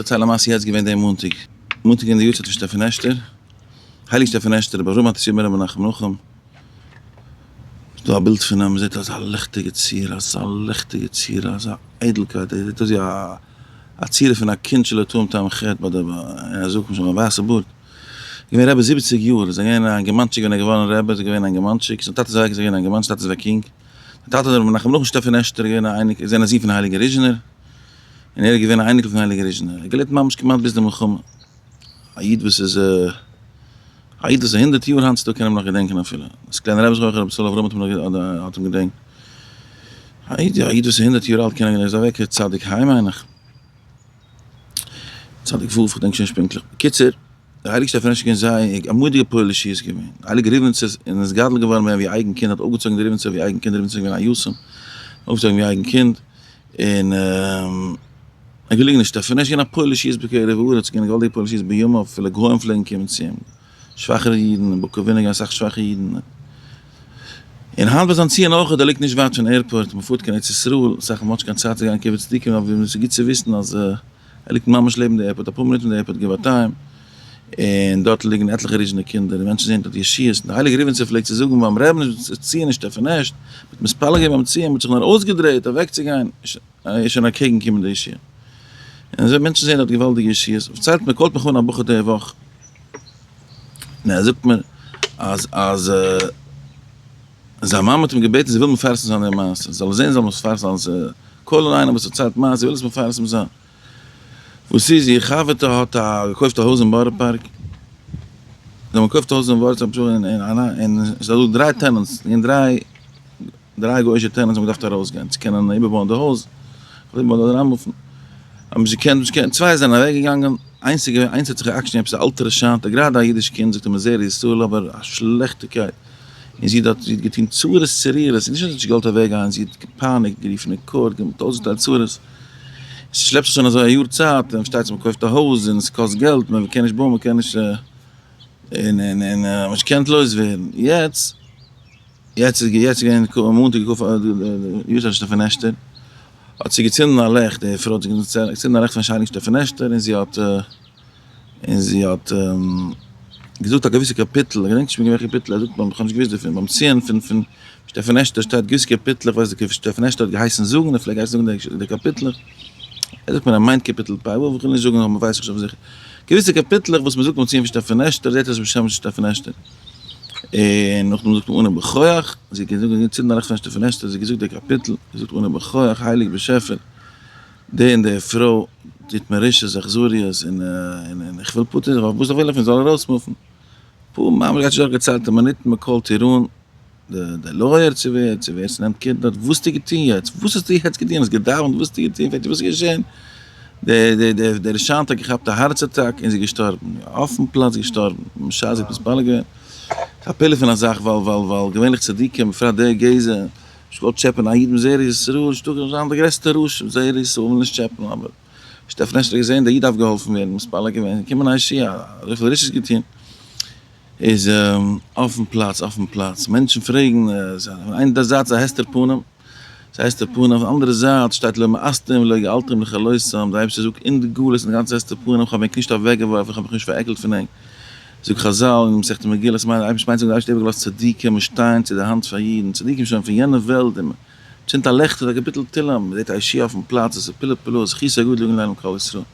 דערצייל א מעשה יעצט געווען דעם מאנטאג, מאנטאג אין די יארצייט פון שטעפינעשטער, הייליג שטעפינעשטער רבי אברהם מתתיהו בן רבי מנחם נחום, ס'איז דא א בילד פון אים, מ'זעט אזא ליכטיגע צורה, אזא ליכטיגע צורה, אזא איידלקייט, ער זעט אויס ווי א צורה פון א קינד שלא טעם טעם חטא ביי די ער זאגט שוין א ווייסע בארד, געווען רבי זיבעציג יאר, איז ער געווען א אינגערמאנטשיק ווען ער איז געווארן רבי, איז ער געווען א אינגערמאנטשיק, זיין טאטע איז אוועק איז ער געווען א אינגערמאנטשיק, טאטע איז אוועק יונג, זיין טאטע רבי מנחם נחום שטעפינעשטער איז געווען א אייניקל, איז געווען א זון פון הייליגן ריזשינער. און ער איז געווען א אייניקל פון הייליגן ריזשינער, ער האט געלעבט ממש כמעט ביז די מלחמה, א איד וואס איז א איד וואס איז הונדרעט יאר היינט צו טאג קען אים נאך געדענקען אפילו, דאס קליינע רבי זכרונו רבי ישראל אברהם האט אים נאך האט אים געדענקט, א איד א איד וואס איז הונדרעט יאר אלט קען ער איז אוועק צדיק ה' מיין איך, צדיק ו' כ'דענק שוין נישט פונקטליך, בקיצור. דער הייליגער שטעפענעשער איז געווען זייער א מורא'דיגע פועל ישועות געווען, דער הייליגער ריבניצער איז נתגדל געווארן ביי אים ווי אייגן קינד, האט אויפגעצויגן די ריבניצער ווי אייגן קינד, די ריבניצער איז געווען א יתום, אויפגעצויגן ווי אייגן קינד, און ער איז געליגן אין שטעפענעש, געווען א פועל ישועות בקרב הארץ, געווען א געוואלדיגע פועל ישועות בימיו, אפילו גוים פלעגן קומען צו אים, שוואכערע אידן, אין בוקאווינע געווען אסאך שוואכע אידן, און היינט ביי זיין ציון אויך, ער ליגט נישט ווייט פון airport, מען פארט קיין ארץ ישראל, אסאך מאל האט נישט קיין צייט צו גיין קבר צדיקים, אבער עס איז גוט צו וויסן אז. ער ליגט ממש לעבן די airport, אפאר מינוט פון די airport גבעתיים, און דארט ליגן עטליכע ריזשינער קינדער, און מענטשן זעען דארט ישועות, און דער הייליגער ריבניצער פלעגט צו זאגן ביים רבי'ן ציון נישט שטעפינעשט, מ'האט מתפלל געווען ביים ציון, מ'האט זיך נאר אויסגעדרייט אוועקצוגיין, איז שוין אקעגן קומען די ישועה. און אזוי מענטשן זעען דארט געוואלדיגע ישועות, פארציילט מיר, call ט מיך אן א בחור די וואך, און ער זאגט מיר אז אז זיין מאמע האט אים געבעטן זי וויל מפרסם זיין די מעשה, זאל ער זען זאל מפרסם זיין, call איינער וואס פארציילט מעשה, זי וויל עס מפרסם זיין. וואס איז? איר חבר'טע האט א געקויפט א הויז אין בארא פארק, זיי האבן געקויפט א הויז אין בארא פארק און עס איז דא דריי tenants, און דריי דריי גוי'אישע tenants האבן געדארפט ארויסגיין צו קענען איבערבויען די הויז, אדער אריינמופן, האבן נישט געקענט, נישט געקענט, צוויי זענען אוועקגעגאנגען, איינס איז געווען, איינס האט זיך גע'עקשנ'ט עפעס א אלטע רשע'נטע, גראדע א אידיש קינד, זאגט ער מזרע ישראל אבער א שלעכטיגקייט, און זי האט זי האט געטון צרות צרורות, נישט אז זי האט נישט געוואלט אוועקגיין, זי האט געפייניגט, גערופן אין court, געמאכט טויזענטער צרות. עס שלעפט זיך שוין אזוי א יאר צייט, און פארשטייט זיך מען קויפט א הויז און עס קאסט געלט, מען קען נישט בויען, מען קען נישט, און און און מען נישט געקענט לויז ווערן, יעצט, יעצט איז יעצט איז געווען מאנטאג יארצייט שטעפינעשטער, האט זי געצינדן א לעכט, די פרוי האט געצינדן א לעכט פון שיינונג שטעפינעשטער און זי האט. און זי האט געזאגט א געוויסע קאפיטל, איך געדענק נישט מער וועלכע קאפיטל, ער זאגט איך האב נישט געוואוסט דערפון, ביים ציון פון פון שטעפינעשטער שטייט געוויסע קאפיטלעך, איך ווייס נישט שטעפינעשטער האט געהייסן זאגן, ער פלעגט הייסן זאגן די קאפיטלעך, ער זאגט מיר ער מיינט קאפיטל פ ו, איך וויל נישט זאגן אבער ווייס איך נישט אויף זיכער, געוויסע קאפיטלעך וואס מען זאגט ביים ציון פון שטעפינעשטער זעט אויס בשם שטעפינעשטער, און נאכדעם זאגט מען אנא בכח, זי האט געזאגט געצינדן א לעכט פון שטעפינעשטער, זי האט געזאגט די קאפיטל, געזאגט אנא בכח, הייליג באשעפער. די און די פרוי טוט מיר רשעות אכזריות און און איך וויל פטור זיין וואס וויל איך פון זאל ארויסמופן פו ממש גייט נישט דורך געציילטע מינוטן מען call ט איר אן די די lawyer צו ווער צו ווער ס'נעמט קעיר דארט וואס האסטו געטון יעצט וואס האסטו יעצט געטון האסט געדאווענט וואס האסטו געטון פרעגט זי וואס איז געשען די די די די רשענטע האט געכאפט א הארץ אטאק און זי איז געשטארבן אויפן פלאץ געשטארבן בשעת זי האט מתפלל געווען ס'איז א פלא פון א זאך ווייל ווייל ווייל געווענליך צדיקים בפרט די גזע נישט געוואלט טשעפען א איד מזרע ישראל, נישטא קיין זיין די גרעסטע רשע, מזרע ישראל וויל נישט טשעפען, אבער שטעפנעשטער האט געזען דער איד דארף געהאלפן ווערן, מתפלל געווען, געקומען א ישועה, אזויפיל רשעות געטון, איז אויפן פלאץ, אויפן פלאץ, מענטשן פרעגן, פון איין זייט איז א הסתר פנים, ס'איז א הסתר פנים, אויף די אנדערע זייט שטייט לא מאסתם ולא געלתם לכלותם, דער אייבערשטער זאגט אין די גלות אין די גאנצע הסתר פנים, כ'האב ענק נישט אוועקגעווארפן, כ'האב מיך נישט פארעקלט פון ענק. זאגט חזל אין מסכת מגילה, ס'מיינט אייביש מיינט זאגן די אייבערשטער האט איבערגעלאזט צדיקים וואס שטייען צו די האנט פאר אידן, צדיקים שוין פון יענע וועלט, און מ'צינדט א לעכט אדער א קאפיטל תהלים, מ'זעט א ישועה אויפן פלאץ, עס איז פלאי פלאות, זכותו יגדל ויגן עלינו כלל ישראל.